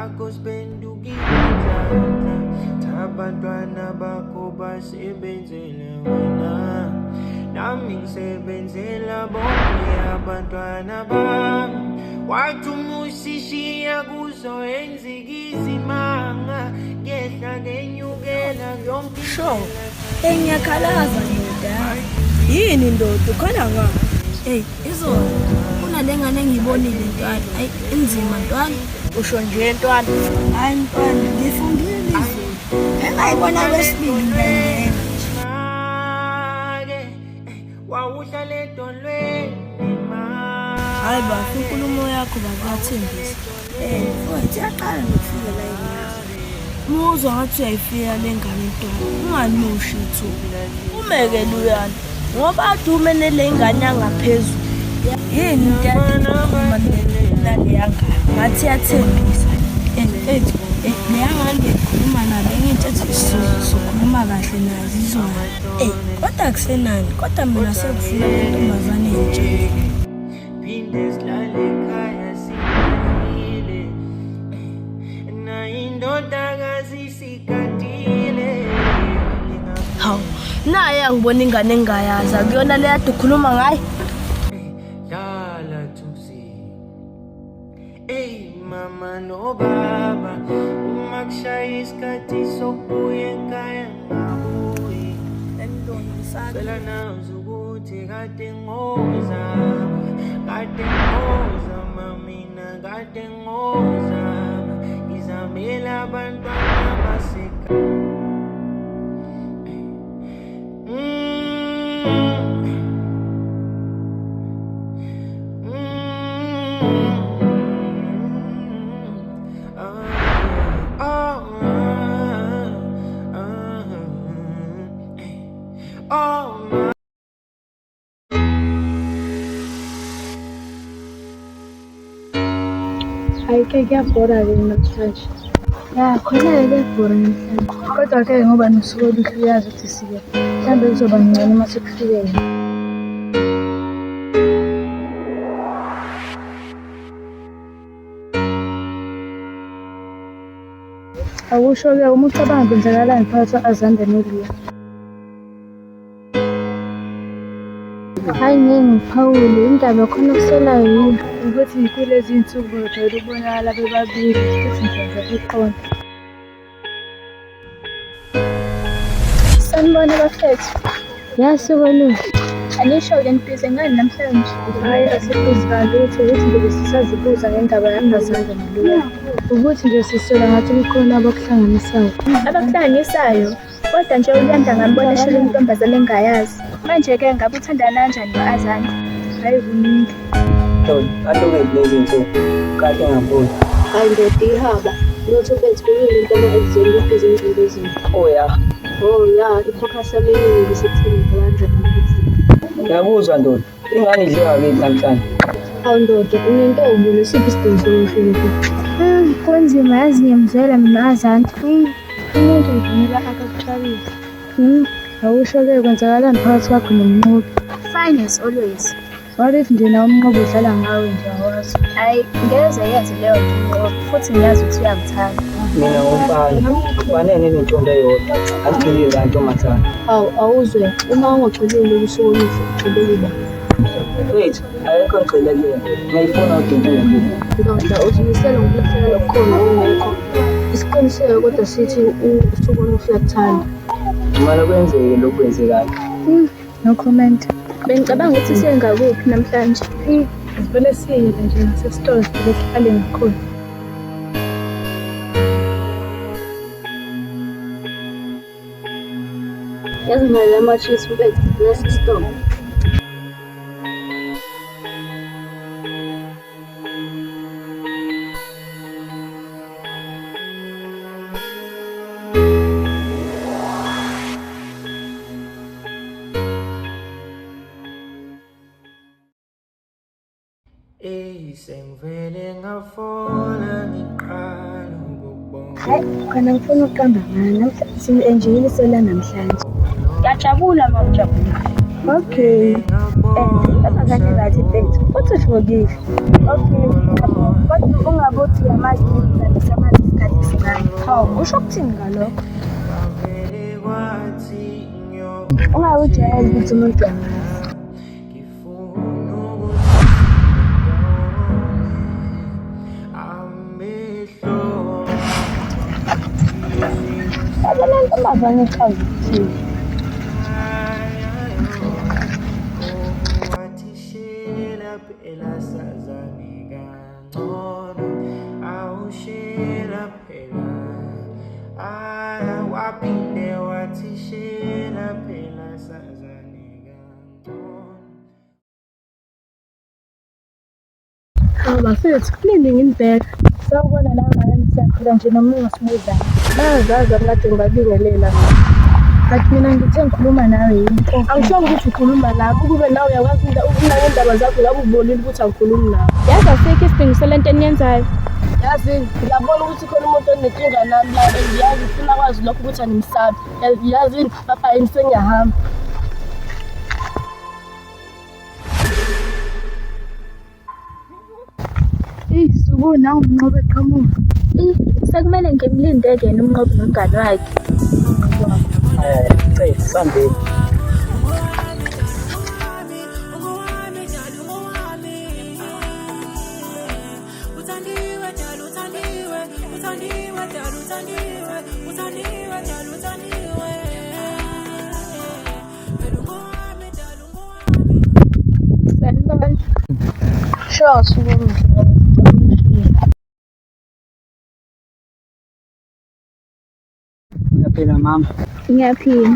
Ngakho siphendukile nhlanhla, abantwana bakho basebenzele wena. Nami ngisebenzela bonke abantwana bami. Wathi umusishiya kuzoyenzeka izimanga, kehla kenyukela yonke. Sho, engiyakhalaza ndoda. Yini ndoda ukhala nga? Hey, izolo kunale ngane engiyibonile ntwana. Ayi inzima ntwana. Usho nje ntwana. Hayi ntwana, ngifundile izolo. Engayibona kwesibili ngiyayeka. Make, wawuhlala edolweni Hayi bafo, inkulumo yakho baba iyathembisa. Eh, mfowethu iyaqala nokufika la ingane. Muzwa ngathi uyayifika le ngane ntwana. Unganushi ithuba. Umeke luyana. Ngoba adume nele ngane yangaphezulu. Yini into yakhuluma naleya ngane? Ngathi iyathembisa. Mfethu, leya ngane ngikhuluma nayo ngiyitshela ukuthi sizokhuluma kahle nayo zizona. Kodwa kusenani, kodwa mina sekufuna le ntombazane entsha. Phinde sihlale ekhaya siphile nayo indodakazi sigadile. Hawu, naye angibona ingane engingayazi, akuyona le yade ukhuluma ngayo. Dlala Thusi. Ey mama nobaba, uma kushaya isikhathi sokubuya ekhaya ngabuyi. Cela nazi ukuthi kade ngozama, kade ngozama mina, kade ngozama. Ngizamela abantwana basekhaya. Oh, Hhayi-ke kuyabhora-ke namhlanje. Ya, khona-ke kuyabhora namhlanje. Kodwa-ke ngoba nosuku oluhle uyazi ukuthi sike mhlawumbe kuzoba ngcono uma sekufike yena. Awusho-ke uma ucabanga kwenzakalani phakathi kwa-Azanda noLiya? Hhayi ngeke ngiphawule, indaba khona okusolayo yini? Ukuthi kulezi iy'nsuku bejwayele ukubonakala bebabili futhi ngizenza beqonda. Sanibona bafethu. Ya suku oluhle. Anisho-ke nibhizi ngani namhlanje? Hhayi asiphuzi kalutho ukuthi nje besisazibuza ngendaba ka-Azanda noLiya. Ukuthi nje sisola ngathi kukhona abakuhlanganisayo. Abakuhlanganisayo? Kodwa nje uLuyanda ngambona eshela intombazane engayazi. Manje-ke ngabe uthandana kanjani no-Azanda? Hhayi kuningi. Kanti ukephi lezi nsuku? Kade ngaboni. Hayi ndoda ihaba. Lutho mfethu kuyini into ama-exam kubhizi engcindezini. Oh ya. Oh ya, i-focus yami eningi isekutheni kanjani ama-exam. Ngiyakuzwa ndoda. Ingane idliwa kithi namhlanje. Hawu ndoda, unentombi nesiphi isidingo sokuhluleka? Kunzima yazi ngiyamzwela mina Azanda. Umuntu ngivumela akakuxakile. Awusho-ke kwenzakalani phakathi kwakho noMnqobi? Fine as always. What if nje nawe uMnqobi udlala ngawe nje awazi? Hhayi, ngeze yenze leyo nto uMnqobi futhi ngiyazi ukuthi uyangithanda. Mina ngumfana. Kufanele nginentombi eyodwa. Asigxilile la ntombazane. Hawu awuzwe, uma ungagxilile kusuku oluhle ugxile kuba. Wait, ayikho ngigxile kuyena. Ngiyayifuna udintombi. Ndoda uzimisele ngokuhleka lokukhona okungekho. Isiqiniseko kodwa sithi usuku oluhle uyakuthanda. Kumele kwenzeke lokhu kwenzekayo. No comment. Bengicabanga ukuthi siye ngakuphi namhlanje. Sivele siyele nje ngasesitolo sivele sihlale ngakhona. Yazi mina la ma-chips mfethu, nasi isitolo. Ey sengivele ngafola ngiqala ukubona. Hayi, khona ngifuna ukuqamba ngani namhlanje si-enjoyile isola namhlanje. Ngiyajabula uma ujabula. Okay. Lapha kahle kathi mfethu, uthi uhlukile. Okay. Kodwa ungabothi uyamazi umuntu kanti usamazi isikhathi esincane. Hawu, usho ukuthini ngalokho? Kwavele kwathi nyo Ungakujwayeli ukuthi umuntu uyamazi. ngifuna ukuthi amehlo Yabo le ntombazane ichaza ukuthini? Wathishela phela sazane kangcono awushela phela aya waphinde wathishela phela sazane kangcono. Hawu bafethu, kunini nginibheka. Sawubona nawe ngane siyaphila nje noma ungasibuzanga. Bayazazi abakade ngibabingelela mina. But mina ngithe ngikhuluma nawe yini? Angishongo ukuthi ukhuluma nami, ukube nawe uyakwazi ukunaka indaba zakho ngabe ubonile ukuthi angikhulumi nawe. Yazi asikho isidingo salento eniyenzayo. Yazi ngiyabona ukuthi khona umuntu onenkinga nami la and yazi ufuna kwazi lokho ukuthi angimsabi. Yazi papa yini sengiyahamba. Eyi, suku nangu uMnqobi eqhamuka. Ih, sekumele ngimlinde-ke yena uMnqobi nomngani wakhe. Cela sambeni. Sanibona. Sure, suku omuhle baba. Ngicela ungishiye. Uyaphila mama. Ngiyaphila.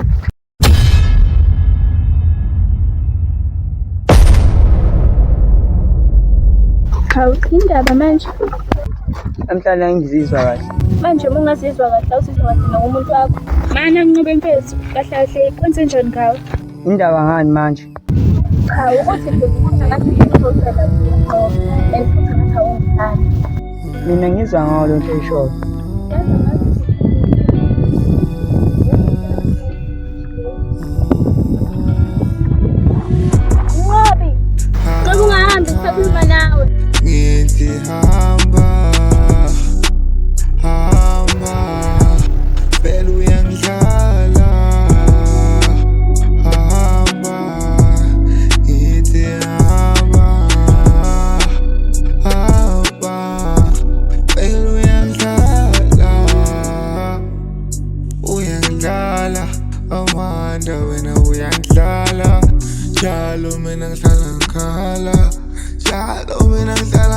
Hawu, indaba manje. Namhlanje angizizwa kahle. Manje uma ungazizwa kahle awuzizwa kahle nomuntu wakho. Mana Mnqobi mfethu, kahle kahle kwenzenjani ngawe? Indaba ngani manje? Cha, ukuthi nje ukuthi ngathi ngizocela uMnqobi and futhi ngathi awungithandi. Mina ngizwa ngawo lonto oyishoyo. Yazi angazi. Mnqobi, cela ungahambi ngisakhuluma nawe. Ngithi hamba, hamba, phela uyangidlala. Hamba, ngithi hamba, hamba, phela uyangidlala. Uyangidlala, Amanda wena uyangidlala. Njalo mina ngihlala ngikhala, njalo mina ngihlala.